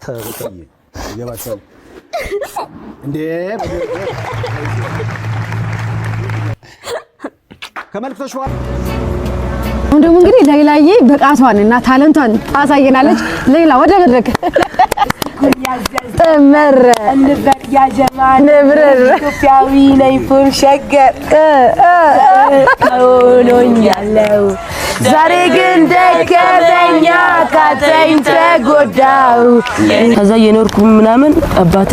ይገባቸዋል እንዴ? ከመልክቶች በኋላ አሁን ደግሞ እንግዲህ ሌላዬ ብቃቷን እና talent ቷን ታሳየናለች። ሌላ ወደ መድረክ ጥምር እንበል ያጀማ ንብርር ኢትዮጵያዊ ነኝ from ሸገር ሆኖኛለው። ዛሬ ግን ደከመኛ ካተኝ ተጎዳው። ከዛ እየኖርኩ ምናምን አባቴ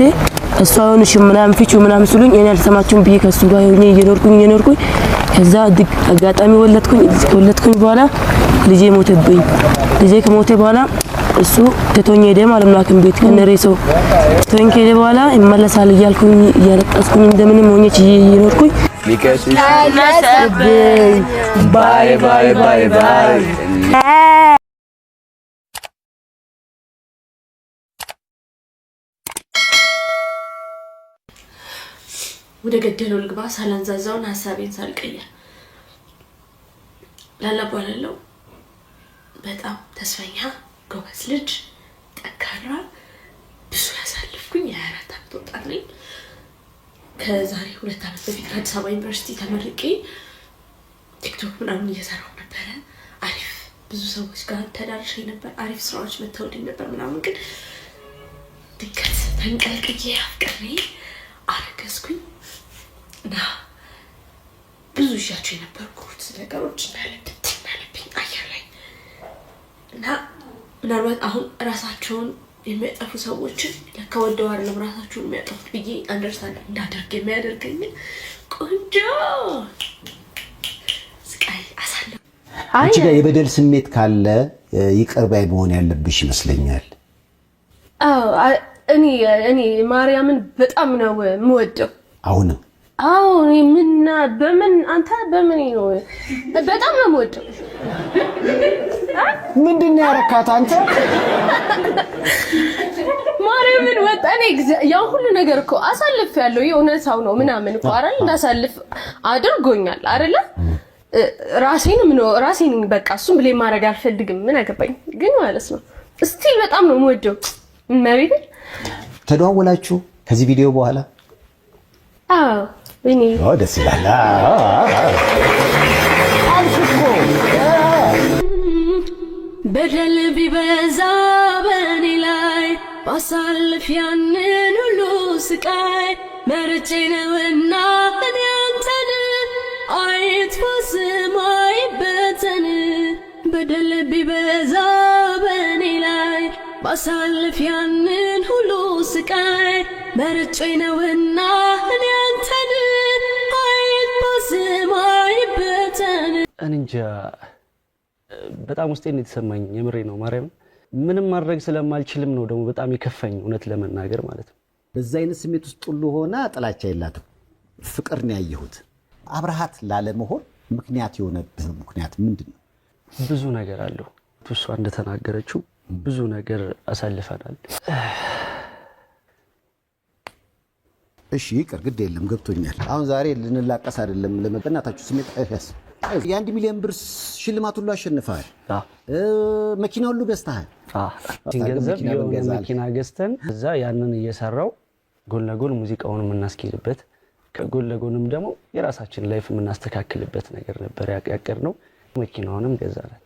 እሷ ሆንሽ ምናምን ፊቹ ምናምን ስሉኝ እኔ አልሰማችሁም ብዬ ከሱ ጋር ሆኜ እየኖርኩኝ እየኖርኩኝ ከዛ አጋጣሚ ወለድኩኝ። ከወለድኩኝ በኋላ ልጄ ሞተብኝ። ልጄ ከሞተ በኋላ እሱ ትቶኝ ሄደ ማለት ነው። ሐኪም ቤት ከነሬሰው ትቶኝ ከሄደ በኋላ ይመለሳል እያልኩኝ እያለቀስኩኝ እንደምንም ሆኜ ችዬ እየኖርኩኝ ቀነሰብኝ Bye bye bye bye። ወደ ገደለው ልግባ ሳላንዛዛውን ሀሳቤን ሳልቀይር። ላላ እባላለሁ። በጣም ተስፈኛ ጎበዝ ልጅ፣ ጠንካራ፣ ብዙ ያሳልፍኩኝ የ24 ዓመት ወጣት ነኝ። ከዛሬ 2 ዓመት በፊት ከአዲስ አበባ ዩኒቨርሲቲ ተመርቄ ቲክቶክ ምናምን እየሰራሁ ነበረ። አሪፍ ብዙ ሰዎች ጋር ተዳርሼ ነበር። አሪፍ ስራዎች መተውልኝ ነበር ምናምን፣ ግን ድንገት ተንቀልቅዬ አፍቅሬ አረገዝኩኝ እና ብዙ ይዣቸው የነበርኩት ነገሮች እንዳለ ብትን አለብኝ አየር ላይ። እና ምናልባት አሁን ራሳቸውን የሚያጠፉ ሰዎችን ለካ ወደው አይደለም ራሳቸውን የሚያጠፉት ብዬ understand እንዳደርግ የሚያደርገኝን ቆንጆ ስቃይ አሳለፍ። አንቺ ጋር የበደል ስሜት ካለ ይቅር ባይ መሆን ያለብሽ ይመስለኛል። አዎ፣ እኔ ማርያምን በጣም ነው የምወደው። አሁንም? አዎ፣ እኔ ምና በምን አንተ በምን ነው፣ በጣም ነው የምወደው። ምንድን ነው ያረካት አንተ? ማርያምን ወጣ እኔ ያው ሁሉ ነገር እኮ አሳልፍ ያለው የእውነታው ነው ምናምን እኮ አይደል፣ እንዳሳልፍ አድርጎኛል አይደለ? ራሴን ምን ራሴን በቃ እሱን blame ማድረግ አልፈልግም። ምን አገባኝ ግን ማለት ነው። Still በጣም ነው የምወደው እመቤቴን። ተደዋወላችሁ ከዚህ ቪዲዮ በኋላ? አዎ ወይኔ። ኦ ደስ ይላል። አልኩ እኮ። በደል ቢበዛ በእኔ ላይ ባሳልፍ ያንን ሁሉ ስቃይ መርጬ ነውና እኔ አንተን አይጥፋ ስም አይበተን። በደል ቢበዛ በእኔ ላይ ባሳልፍ ያንን ሁሉ ስቃይ መርጬ ነውና እኔ አንተን አይጥፋ ስም አይበተን። እኔ እንጃ፣ በጣም ውስጤን የተሰማኝ የምሬ ነው። ማርያም ምንም ማድረግ ስለማልችልም ነው ደግሞ በጣም የከፋኝ እውነት ለመናገር ማለት ነው። በዛ አይነት ስሜት ውስጥ ሁሉ ሆና ጥላቻ የላትም፣ ፍቅር ነው ያየሁት። አብረሃት ላለመሆን ምክንያት የሆነብህ ምክንያት ምንድን ነው? ብዙ ነገር አለው። እሷ እንደተናገረችው ብዙ ነገር አሳልፈናል። እሺ ይቅር፣ ግድ የለም ገብቶኛል። አሁን ዛሬ ልንላቀስ አይደለም። ለመበናታችሁ ስሜት አይያስ የ1 ሚሊዮን ብር ሽልማት ሁሉ አሸንፈሃል። መኪና ሁሉ ገዝተሃል። ገንዘብ መኪና የሆነ ብንገዛ መኪና ገዝተን እዛ ያንን እየሰራው ጎን ለጎን ሙዚቃውን የምናስኬድበት ከጎን ለጎንም ደግሞ የራሳችን life የምናስተካክልበት ነገር ነበር ያቀድነው። መኪናውንም ገዛናል።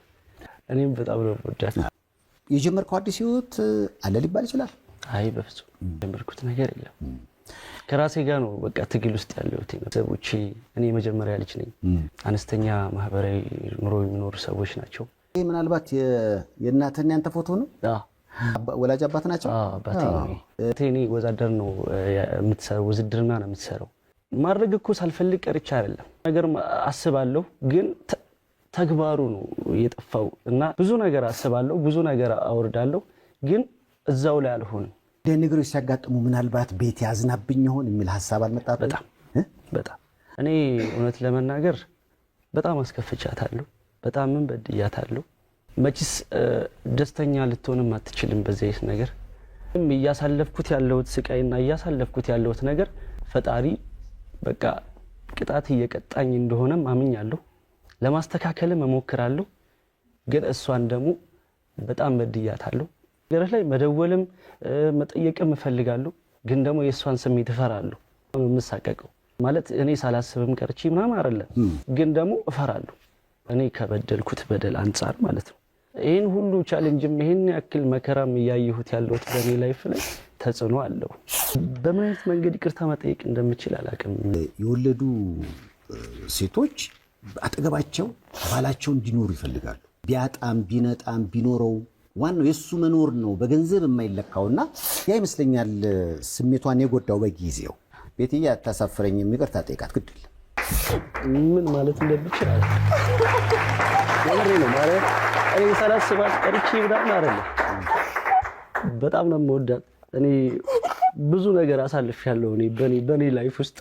እኔም በጣም ነው የምወዳት። የጀመርከው አዲስ ህይወት አለ ሊባል ይችላል? አይ በፍጹም የጀመርኩት ነገር የለም። ከራሴ ጋር ነው በቃ ትግል ውስጥ ያለሁት። ቤተሰቦቼ እኔ የመጀመሪያ ልጅ ነኝ። አነስተኛ ማህበራዊ ኑሮ የሚኖሩ ሰዎች ናቸው። ይህ ምናልባት የእናትህና ያንተ ፎቶ ነው? አዎ። ወላጅ አባት ናቸው? አዎ፣ አባቴ ነው። እህቴ እኔ ወዛደር ነው የምትሰራው፣ ውዝድርና ነው የምትሰራው። ማድረግ እኮ ሳልፈልግ ቀርቼ አይደለም። ነገር አስባለሁ፣ ግን ተግባሩ ነው የጠፋው እና ብዙ ነገር አስባለሁ፣ ብዙ ነገር አወርዳለሁ፣ ግን እዛው ላይ አልሆንም። እንዲህ ነገሮች ሲያጋጥሙ ምናልባት ቤት ያዝናብኝ ይሆን የሚል ሀሳብ አልመጣብህም? በጣም በጣም። እኔ እውነት ለመናገር በጣም አስከፍቻታለሁ፣ በጣምም በድያታለሁ። መችስ ደስተኛ ልትሆንም አትችልም በዚህ አይነት ነገር። እያሳለፍኩት ያለሁት ስቃይና እያሳለፍኩት ያለሁት ነገር ፈጣሪ በቃ ቅጣት እየቀጣኝ እንደሆነም አምኛለሁ። ለማስተካከልም እሞክራለሁ። ግን እሷን ደግሞ በጣም በድያታለሁ። ነገሮች ላይ መደወልም መጠየቅም እፈልጋለሁ፣ ግን ደግሞ የእሷን ስሜት እፈራለሁ። የምሳቀቀው ማለት እኔ ሳላስብም ቀርቼ ምናምን አይደለም፣ ግን ደግሞ እፈራለሁ። እኔ ከበደልኩት በደል አንጻር ማለት ነው። ይህን ሁሉ challenge ም ይህን ያክል መከራም እያየሁት ያለሁት በእኔ life ላይ ተጽዕኖ አለው። በምን አይነት መንገድ ይቅርታ መጠየቅ እንደምችል አላውቅም። የወለዱ ሴቶች አጠገባቸው ባላቸው እንዲኖሩ ይፈልጋሉ። ቢያጣም ቢነጣም ቢኖረው ዋናው የእሱ መኖር ነው፣ በገንዘብ የማይለካውና ያ ይመስለኛል ስሜቷን የጎዳው በጊዜው። ቤትዬ አታሳፍረኝም፣ ይቅርታ ጠይቃት። ግድ የለም። ምን ማለት እንደምችል አላውቅም። የምሬ ነው። ማለት እኔ ሳላስባት ቀርቼ ምናምን አይደለም። በጣም ነው የምወዳት። እኔ ብዙ ነገር አሳልፌያለሁ። እኔ በኔ life ውስጥ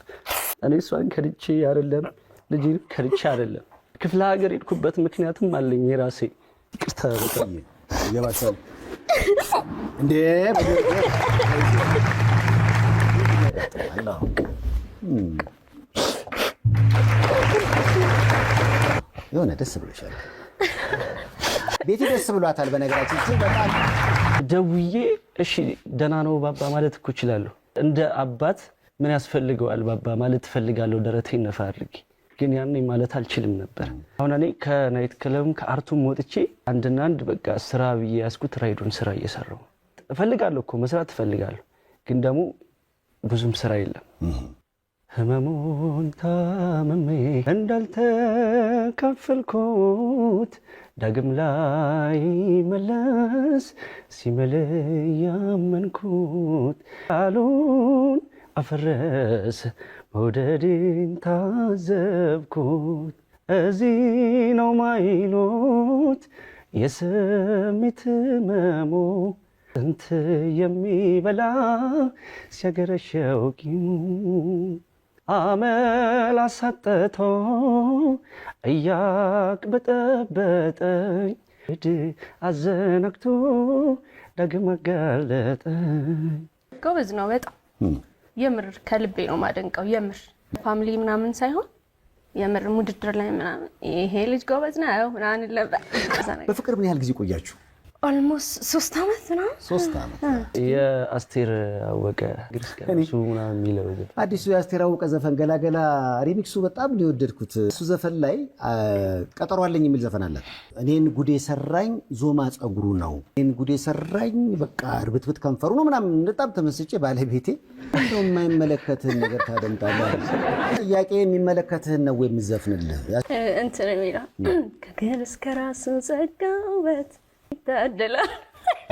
እኔ እሷን ከድቼ አይደለም፣ ልጄን ከድቼ አይደለም። ክፍለ ሀገር ሄድኩበት ምክንያትም አለኝ የራሴ። ይቅርታ በጣም። ይገባሻል እንዴ? የሆነ ደስ ብሎሻል ቤቲ፣ ደስ ብሏታል። በነገራችን በጣም ደውዬ እሺ ደህና ነው ባባ ማለት እኮ እችላለሁ። እንደ አባት ምን ያስፈልገዋል ባባ ማለት እፈልጋለሁ፣ ደረቴን ነፋ አድርጌ። ግን ያኔ ማለት አልችልም ነበር። አሁን እኔ ከ night club ም ከ art ኡም ወጥቼ አንድና አንድ በቃ ስራ ብዬ ያዝኩት ራይዱን ስራ እየሰራሁ እፈልጋለሁ እኮ መስራት እፈልጋለሁ፣ ግን ደግሞ ብዙም ስራ የለም። ህመሙን ታምሜ እንዳልተካፈልኩት ዳግም ላይ መለስ ሲምል ያመንኩት ቃሉን አፈረሰ መውደዴን ታዘብኩት። እዚህ ነው ማይሉት የስሜት ህመሙ፣ ጥንት የሚበላ ሲያገረሸው ቂሙ፣ አመል አሳጥቶ እያቅበጠበጠኝ አዘናግቶ ዳግም አጋለጠኝ። ጎበዝ ነው በጣም፣ የምር ከልቤ ነው ማደንቀው። የምር family ምናምን ሳይሆን የምር ውድድር ላይ ምናምን ይሄ ልጅ ጎበዝ ነው ምናምን ነበር። በፍቅር ምን ያህል ጊዜ ቆያችሁ? Almost 3 ዓመት ምናምን። 3 ዓመት። የአስቴር አወቀ ግርስ እሱ ምናምን የሚለው ዘፈን። አዲሱ የአስቴር አወቀ ዘፈን ገላገላ remix ኡ በጣም ነው የወደድኩት። እሱ ዘፈን ላይ ቀጠሮ አለኝ የሚል ዘፈን አላት። እኔን ጉዴ ሰራኝ ዞማ ጸጉሩ ነው፣ እኔን ጉዴ ሰራኝ በቃ እርብትብት ከንፈሩ ነው ምናምን። በጣም ተመስጬ ባለቤቴ እንደው የማይመለከትህን ነገር ታደምጣለህ። ጥያቄ የሚመለከትህን ነው ወይ የምዘፍንልህ? እንትን የሚለው ከግር እስከ ራሱ ጸጋ ውበት ይታደላል።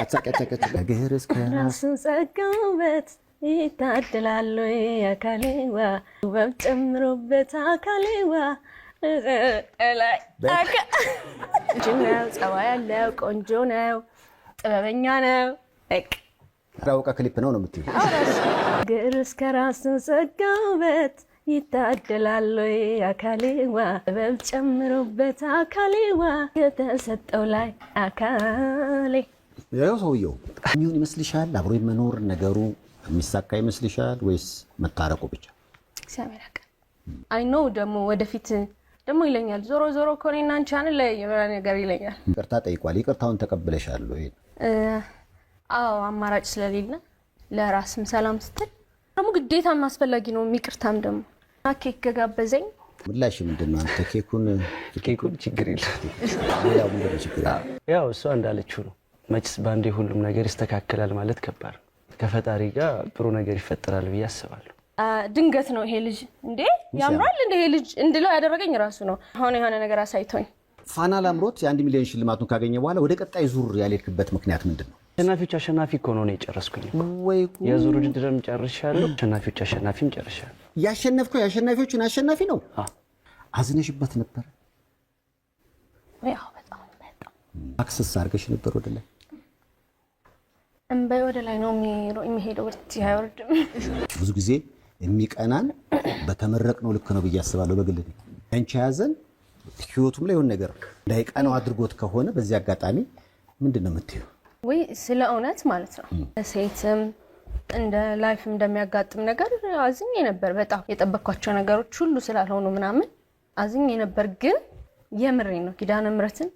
አትሳቂ፣ አትሳቂ፣ አትሳቂ። ከግር እስከ ራስ ራሱ ጸጋ ውበት ይታደላል ወይ አካሌዋ ውበት ጨምሮበት አካሌዋ ላይ ነው። ጸባይ ያለው፣ ቆንጆ ነው፣ ጥበበኛ ነው። በቃ። አወቀ ክሊፕ ነው ነው የምትይው? ግር እስከ ራሱ ጸጋ ውበት ይታደላል ወይ አካሌዋ ጥበብ ጨምሮበት አካሌዋ የተሰጠው ላይ አካሌ። ያው ሰውየው የሚሆን ይመስልሻል? አብሮ የመኖር ነገሩ የሚሳካ ይመስልሻል ወይስ መታረቁ ብቻ? እግዚአብሔር ያውቃል። I know ደግሞ ወደፊት ደግሞ ይለኛል። ዞሮ ዞሮ እኮ እኔና አንቺ አንለያይም ምናምን ነገር ይለኛል። ይቅርታ ጠይቋል። ይቅርታውን ተቀብለሻል ወይ? አዎ፣ አማራጭ ስለሌለ ለራስም ሰላም ስትል ደግሞ ግዴታም አስፈላጊ ነው። ይቅርታም ደግሞ እና ኬክ ከጋበዘኝ። ምላሽ ምንድን ነው? አንተ ኬኩን ኬኩን ችግር የለም። ሌላው ምንድን ነው ችግር ያለው? ያው እሷ እንዳለችው ነው። መችስ በአንዴ ሁሉም ነገር ይስተካከላል ማለት ከባድ ነው። ከፈጣሪ ጋር ጥሩ ነገር ይፈጠራል ብዬ አስባለሁ። ድንገት ነው ይሄ ልጅ እንዴ ያምራል እንደ ይሄ ልጅ እንድለው ያደረገኝ ራሱ ነው። አሁን የሆነ ነገር አሳይቶኝ። ፋና ላምሮት የ1 ሚሊዮን ሽልማቱን ካገኘ በኋላ ወደ ቀጣይ ዙር ያልሄድክበት ምክንያት ምንድን ነው? አሸናፊዎች አሸናፊ እኮ ነው የጨረስኩኝ እኮ። ወይ ጉድ! የዙር ውድድርም ጨርሻለሁ። አሸናፊዎች አሸናፊም ጨርሻለሁ። ያሸነፍከው የአሸናፊዎችን አሸናፊ ነው። አዎ። አዝነሽበት ነበር? ያው በጣም በጣም። Access አድርገሽ ነበር ወደ ላይ? እንባዬ ወደ ላይ ነው የሚሄደው፣ ወደዚህ አይወርድም። ብዙ ጊዜ የሚቀናን በተመረቅነው ልክ ነው ብዬ አስባለሁ። በግል እኔ ያንቺ ያዘን ህይወቱም ላይ የሆነ ነገር እንዳይቀናው አድርጎት ከሆነ በዚህ አጋጣሚ ምንድን ነው የምትይው? ወይ ስለ እውነት ማለት ነው፣ ሴትም እንደ life እንደሚያጋጥም ነገር አዝኜ ነበር። በጣም የጠበቅኳቸው ነገሮች ሁሉ ስላልሆኑ ምናምን አዝኜ ነበር። ግን የምሬ ነው፣ ኪዳነ ምሕረትን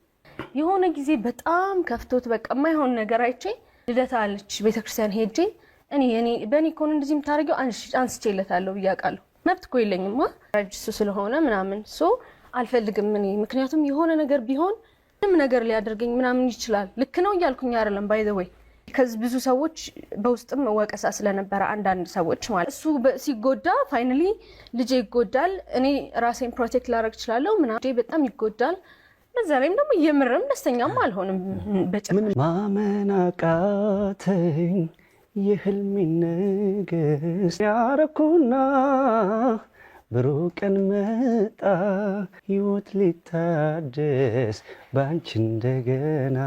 የሆነ ጊዜ በጣም ከፍቶት በቃ የማይሆን ነገር አይቼ ልደታ አለች ቤተክርስቲያን ሄጄ እኔ በእኔ እኮ ነው እንደዚህ የምታደርጊው አንስቼለታለሁ ብዬ አውቃለሁ። መብት እኮ የለኝማ እሱ ስለሆነ ምናምን so አልፈልግም እኔ፣ ምክንያቱም የሆነ ነገር ቢሆን ምንም ነገር ሊያደርገኝ ምናምን ይችላል። ልክ ነው እያልኩኝ አይደለም፣ by the way፣ ከዚ ብዙ ሰዎች በውስጥም ወቀሳ ስለነበረ አንዳንድ ሰዎች ማለት እሱ ሲጎዳ finally ልጄ ይጎዳል። እኔ ራሴን protect ላደርግ እችላለሁ ምናምን፣ በጣም ይጎዳል። በዛ ላይም ደግሞ የምርም ደስተኛም አልሆንም በጭራሽ። ማመን አቃተኝ የህልሜ ንግስት ያረኩና ብሩህ ቀን መጣ፣ ህይወት ሊታደስ በአንቺ እንደገና።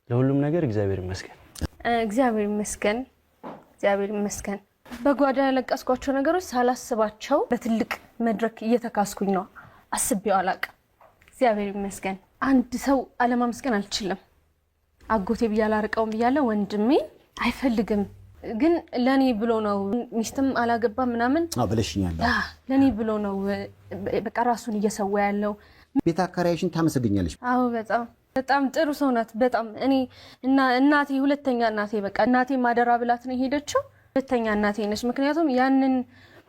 ለሁሉም ነገር እግዚአብሔር ይመስገን። እግዚአብሔር ይመስገን፣ እግዚአብሔር ይመስገን። በጓዳ ያለቀስኳቸው ነገሮች ሳላስባቸው በትልቅ መድረክ እየተካስኩኝ ነው። አስቤው አላቅም። እግዚአብሔር ይመስገን። አንድ ሰው አለማመስገን አልችልም። አጎቴ ብዬ አላርቀውም ብያለሁ። ወንድሜ አይፈልግም፣ ግን ለእኔ ብሎ ነው። ሚስትም አላገባም ምናምን ብለሽኛል። ለእኔ ብሎ ነው በቃ ራሱን እየሰዋ ያለው። ቤት አከራይሽን ታመሰግኛለሽ? አዎ፣ በጣም በጣም ጥሩ ሰው ናት። በጣም እኔ እና እናቴ፣ ሁለተኛ እናቴ፣ በቃ እናቴ ማደራ ብላት ነው የሄደችው። ሁለተኛ እናቴ ነች። ምክንያቱም ያንን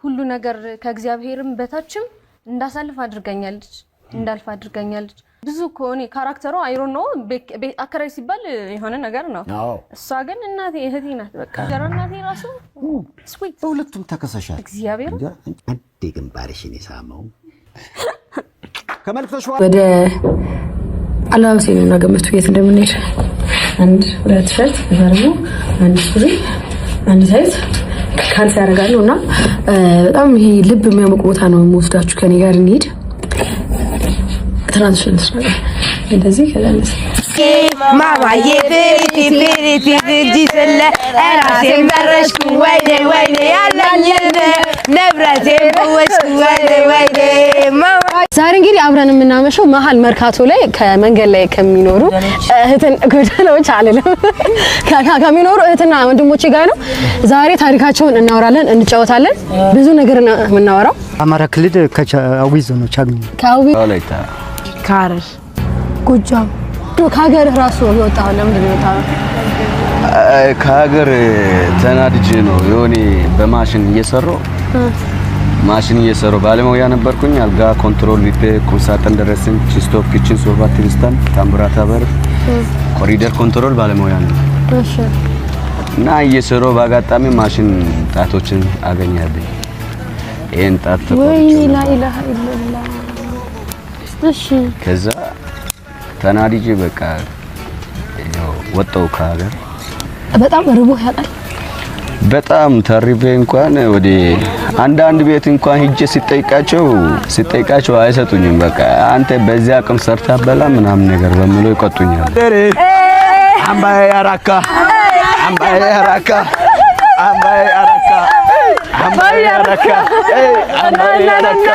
ሁሉ ነገር ከእግዚአብሔርም በታችም እንዳሳልፍ አድርጋኛለች፣ እንዳልፍ አድርጋኛለች። ብዙ እኮ እኔ character ሯ አይሮ ነው፣ አከራይ ሲባል የሆነ ነገር ነው። እሷ ግን እናቴ እህቴ ናት። በቃ እንጀራ እናቴ ራሱ sweet። በሁለቱም ተከሰሻል። እግዚአብሔር። አንዴ ግንባርሽን የሳመው ከመልክቶች ወደ አለባበሴ ነው እና ገመቱ የት እንደምንሄድ። አንድ ሁለት shirt፣ ከዛ ደግሞ አንድ ሱሪ፣ አንድ tight፣ ካልሲ ያደርጋለሁ እና በጣም ይሄ ልብ የሚያሞቅ ቦታ ነው የምወስዳችሁ። ከኔ ጋር እንሂድ። Transition ነገር እንደዚህ፣ ከዛ እንደዚህ። ማማዬ ፍሪቲ ፍሪቲ ፍርጂ ስለ ራሴን በረሽኩ፣ ወይኔ ወይኔ፣ ያለኝን ንብረቴን ፈወስኩ፣ ወይኔ ወይኔ ማማ። ዛሬ እንግዲህ አብረን የምናመሸው መሀል መርካቶ ላይ ከመንገድ ላይ ከሚኖሩ እህትን ጎዳናዎች አልልም፣ ከሚኖሩ እህትና ወንድሞቼ ጋር ነው። ዛሬ ታሪካቸውን እናወራለን፣ እንጫወታለን። ብዙ ነገር ነው የምናወራው። አማራ ክልል ከአዊ ዞን ነው፣ ቻግኒ። ከአዊ። ወላይታ። ከሐረር፣ ጎጃም። ከሀገርህ ራሱ የወጣኸው ለምንድን ነው የወጣኸው? ከሀገር ተናድጄ ነው። የሆነ በማሽን እየሰራሁ፣ ማሽን እየሰራሁ ባለሙያ ነበርኩኝ። አልጋ፣ control፣ ቢፌ፣ ቁምሳጥን ደረስን፣ stove፣ kitchen፣ ሶፋ፣ TV stand፣ ታምቡራታ በር፣ ኮሪደር control ባለሙያ ነው። እና እየሰራሁ በአጋጣሚ ማሽን ጣቶችን አገኛለኝ። ይሄን ጣት ወይ ተቆርጬ لا إله إلا الله። እሺ። ከዛ ተናድጄ በቃ ያው ወጣሁ ከሀገር። በጣም ርቦህ ያውቃል? በጣም ተርቤ እንኳን ወደ አንዳንድ ቤት እንኳን ሂጄ ሲጠይቃቸው አይሰጡኝም። በቃ አንተ በዚያ አቅም ሰርታ በላ ምናምን ነገር በሚለው ይቆጡኛል። አምባዬ አራካ፣ አምባዬ አራካ፣ አምባዬ አራካ፣ አምባዬ አራካ፣ አምባዬ አራካ፣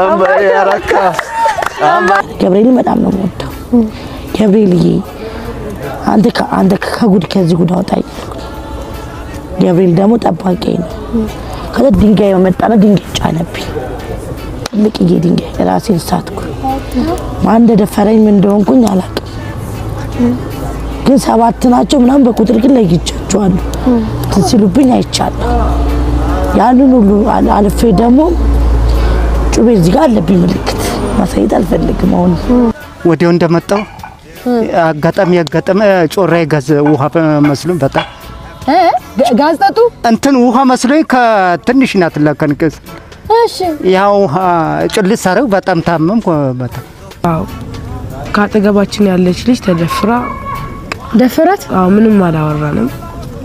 አምባዬ አራካ። ገብርኤልን በጣም ነው የምወደው። ገብርኤልዬ፣ አንተ ከጉድ ከዚህ ጉድ አውጣኝ። ገብርኤል ደግሞ ጠባቂ ነው። ከዛ ድንጋይ መጣና ድንጋይ ጫነብኝ። ትልቅዬ ድንጋይ፣ ራሴን ሳትኩ። ማን እንደደፈረኝ ምን እንደሆንኩኝ አላውቅም። ግን ሰባት ናቸው ምናምን በቁጥር ግን ለይቻቸዋለሁ። እንትን ሲሉብኝ አይቻለሁ። ያንን ሁሉ አልፌ ደግሞ ጩቤ እዚህ ጋር አለብኝ፣ ምልክት ማሳየት አልፈልግም አሁን። ወዲያው እንደመጣው አጋጣሚ ያጋጠመ ጮራ ጋዝ ውሃ መስሎኝ በጣም ጋዝ ጠጡ። እንትን ውሃ መስሎኝ ከትንሽ ናት ለከንቅስ ያው ውሃ ጭልስ አደረግ፣ በጣም ታመምኩ። በጣም። አዎ፣ ከአጠገባችን ያለች ልጅ ተደፍራ። ደፈራት? አዎ፣ ምንም አላወራንም።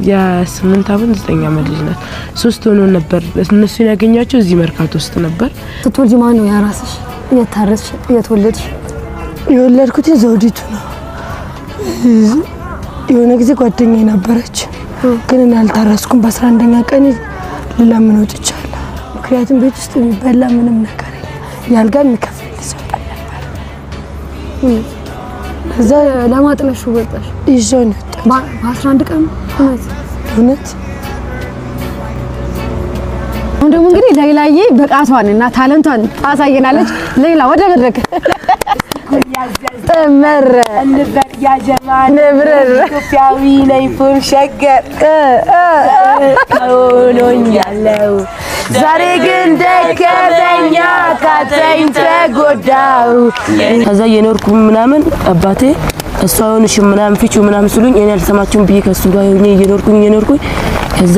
የ8 አመት 9 አመት ልጅ ናት። ሶስት ሆኖ ነበር እነሱን ያገኛቸው፣ እዚህ መርካቶ ውስጥ ነበር። ስትወልጂ ማን ነው ያራስሽ? የታረስሽ? የተወለድሽ? የወለድኩት ዘውዲቱ ነው። የሆነ ጊዜ ጓደኛዬ ነበረች፣ ግን እኔ አልታረስኩም። በ11ኛ ቀን ልለምን ወጥቻለሁ። ምክንያቱም ቤት ውስጥ የሚበላ ምንም ነገር የለም። የአልጋ የሚከፍል ሰው አልነበረም። ከዛ ለማጥለሽ ወጣሽ? ይዤው ነው የወጣሁት። በ11 ቀን? እውነት? እውነት። አሁን ደግሞ እንግዲህ ሌላዬ ብቃቷን እና talent ቷን ታሳየናለች። ሌላ ወደ መድረክ። ጥምር እንበል ያጀማ ንብርር ኢትዮጵያዊ ነኝ ፉም ሸገር ሆኖኛለው ዛሬ ግን ደከመኝ አቃተኝ ተጎዳው። ከዛ እየኖርኩ ምናምን አባቴ እሷ አይሆንሽም ምናምን ፍቺው ምናምን ስሉኝ እኔ አልሰማችሁም ብዬ ከሱ ጋር ሆኜ እየኖርኩኝ እየኖርኩኝ ከዛ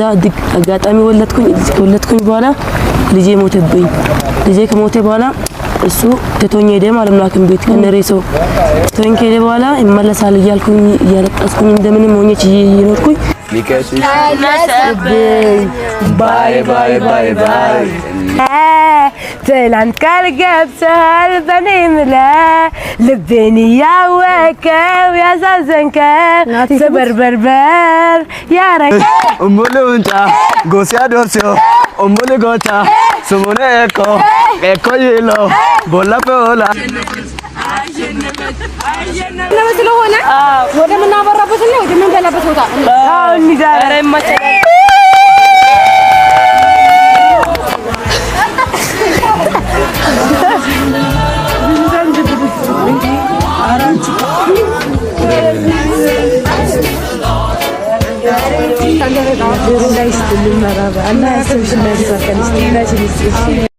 አጋጣሚ ወለድኩኝ። ከወለድኩኝ በኋላ ልጄ ሞተብኝ። ልጄ ከሞተ በኋላ እሱ ትቶኝ ሄደ ማለት ነው። ሐኪም ቤት ከነሬሰው ትቶኝ ከሄደ በኋላ ይመለሳል እያልኩኝ እያለቀስኩኝ እንደምንም ሆኜ ችዬ እየኖርኩኝ ቀነሰብኝ bye bye bye bye ትላንት ቃል ገብተሃል በኔ ምለ ልቤን እያወቀው ያሳዘንከው ስበርበርበር ያረከ እሙሉ ውንጫ ጎሲያ ዶርሲዮ እሙሉ ጎቻ ስሙነ ኤኮ ኤኮ ይሎ ቦላ ፔኦላ ስለሆነ ወደምናበራበትና ወደምንበላበት ቦታ